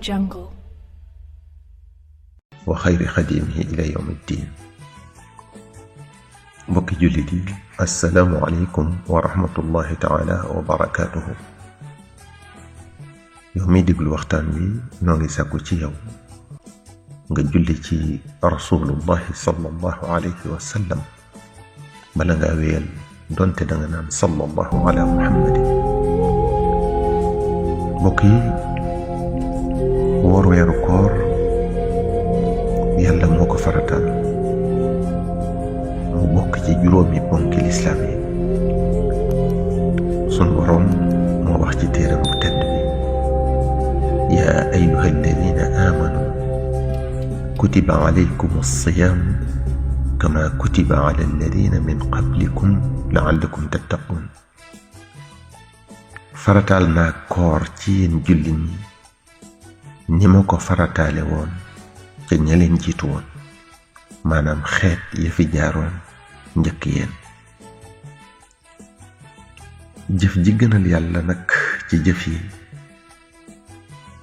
Jungle. وخير خديمه إلى يوم الدين. mbokki jullit yi assalaamu aleykum wa rahmatullahi taala wa barakaatuhu. yow mi déglu waxtaan wi noo ngi sàkku ci yow nga julli ci rasulullahi sallallahu alayhi wa sallam bala ngaa wéyal donte danga naan sallallahu ala muhammadin. mbokk yi woor weeru koor yàlla moo ko farataal mu bokk ci juróomi ponki lislaam yi. sun boroom moo wax ci téeram bu tedd bi yaa ayyuha alladina amanu kutiba alaykum as-siyam kama kutiba ala alladina min qablikum la'allakum tattaqun. farataal naa koor ci yéen jullit ñi ni ma ko farataale woon ca ña leen jiitu woon, maanaam xeet ya fi jaaroon njëkk yéen. jëf ji gënal yàlla nag ci jëf yi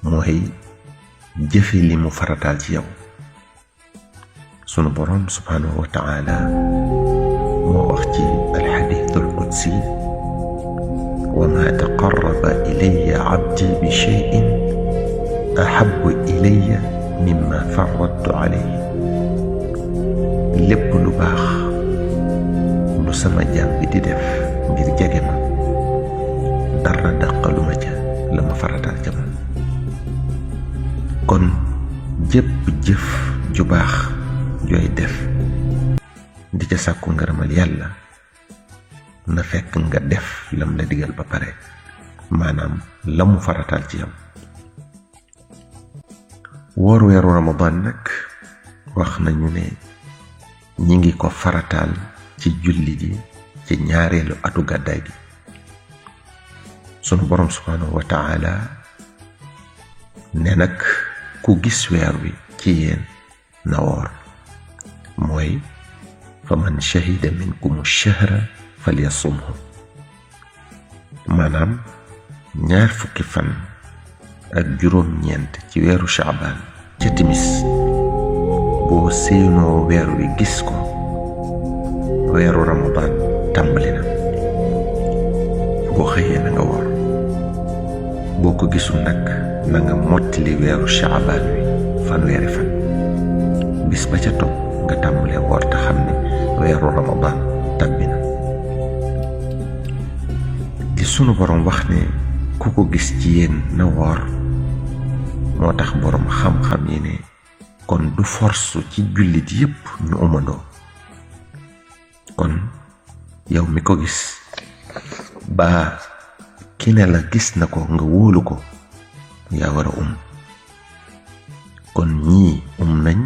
mooy jëfi li mu farataal ci yow. sunu boroom subhaanahu wa taala moo wax ci alxadiisul qudsi wa maa taqarraba ilayya abdi bi shay'in ahabbu ilayya mimma faradtu alayhi. lépp lu baax lu sama jaam bi di def ngir jege ma dara dàqaluma ca la ma farataal ca man. kon jëpp jëf ju baax jooy def di ca sàkku ngërëmal yàlla na fekk nga def lam la digal ba pare, maanaam la mu farataal ci yow. woor weeru ramadan nag wax nañu ne ñi ngi ko farataal ci jullit yi ci ñaareelu atu gàddaay gi. sunu boroom subhaanahu wa taala ne nag ku gis weer wi ci yéen na woor, mooy fa man shahida minkum ash-shahra falyasumhu. maanaam 20 fan ak juróom-ñeent ci weeru Shaabaan ca timis boo séenoo weer wi gis ko, weeru Ramadan tàmbali na. boo xëyee na nga woor, boo ko gisul nag na nga mottali weeru Shaabaan wi fanweeri fan. bis ba ca topp nga tàmbalee woor te xam ne weeru Ramadan tàbbi na. li sunu boroom wax ne ku ko gis ci yéen na woor moo tax boroom xam-xam yi ne kon du force ci jullit yépp ñu umandoo. kon yow mi ko gis baa ki ne la gis na ko nga wóolu ko, yaa war a kon ñii nañ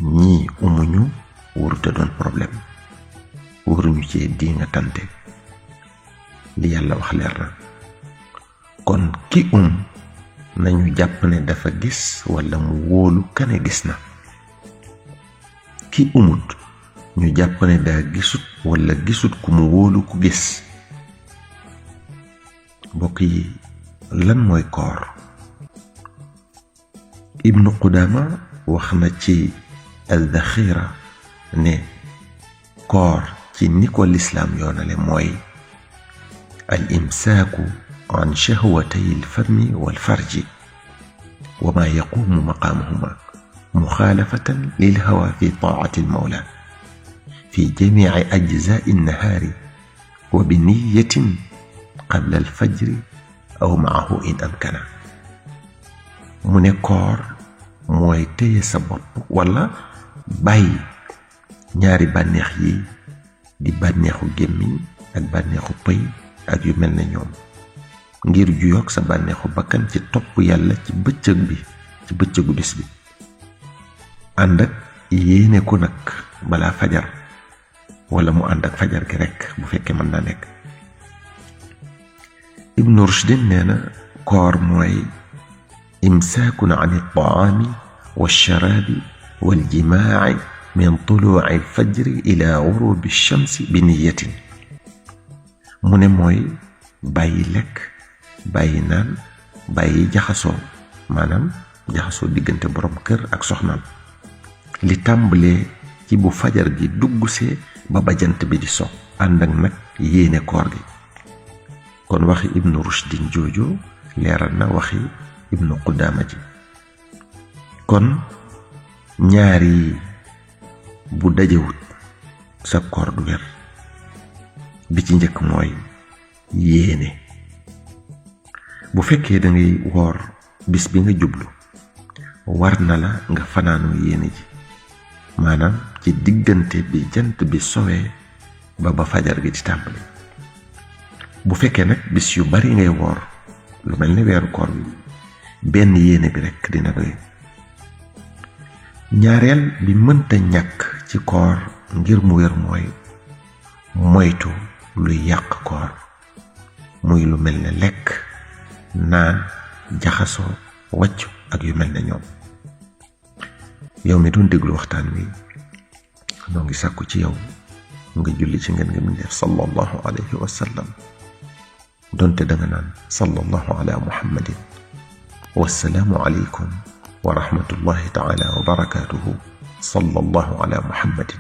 ñii umuñu waruta doon problème, waruñu ci di nga tante. li yàlla wax leer na. kon ki nañu jàpp ne dafa gis walla mu wóolu kane gis na. ki umut ñu jàpp ne daa gisut walla gisut ku mu wóolu ku gis. mbokk yi lan mooy koor? ibnu Qudaama wax na ci al-Daxira ne koor ci ni ko lislaam yoonale mooy al imsaaku an shahwatay al-fami wal-farji wa ma yaqumu maqaamahuma muxaalafatan lil-hawa fi taa'ati al-mawla fi jamiici ajzaa'i an-nahaari wa bi niyyatin qabla al-fajri aw ma'ahu in amkana. mu ne koor mooy téye sa bopp walla bàyyi ñaari bànneex yi di bànneexu gémmiñ ak bànneexu pëy ak yu mel ne ñoom, ngir juyoog sa bànneexu bakkan ci topp yàlla ci bëccëgu bis bi, ànd ak yéene ko nag balaa fajar walla mu ànd ak fajar gi rekk bu fekkee mën naa nekk. ibnu Rushdin nee na koor mooy imsaakun an at-ta'aami wash-sharaabi wal-jimaa'i min tuluu'i al-fajri ila ghuruubi ash-shamsi bi niyyatin. mu ne mooy bàyyi lekk, bàyyi naan, bàyyi jaxasoo, maanaam jaxasoo diggante borom kër ak soxnaam li tàmbalee ci bu fajar gi duggusee ba bajant bi di so ànd ak nag yéene koor gi. kon waxi ibnu rushdin jooju leeral na waxi ibnu qudaama ji. kon ñaari bu dajewut sa koor du wér. bi ci njëkk mooy yéene. bu fekkee da ngay woor bis bi nga jublu war na la nga fanaanoo yéene ji, maanaam ci diggante bi jant bi sowee ba fajar gi di tàmbali. bu fekkee nag bis yu bari ngay woor lu mel ni weeru koor bi, benn yéene bi rekk dina doy. ñaareel bi mënta ñàkk ci koor ngir mu wér mooy moytu luy yàq koor, muy lu mel ne lekk, naan, jaxasoo, wàccu ak yu mel ne ñoom. yow mi doon déglu waxtaan wi noo ngi sàkku ci yow nga julli ci ngeen nga mindeef sallallahu alayhi wa sallam, donte danga naan sallallahu ala muhammadin. wassalaamu alaykum wa rahmatullahi taala wa barakatuhu. sallallahu ala muhammadin.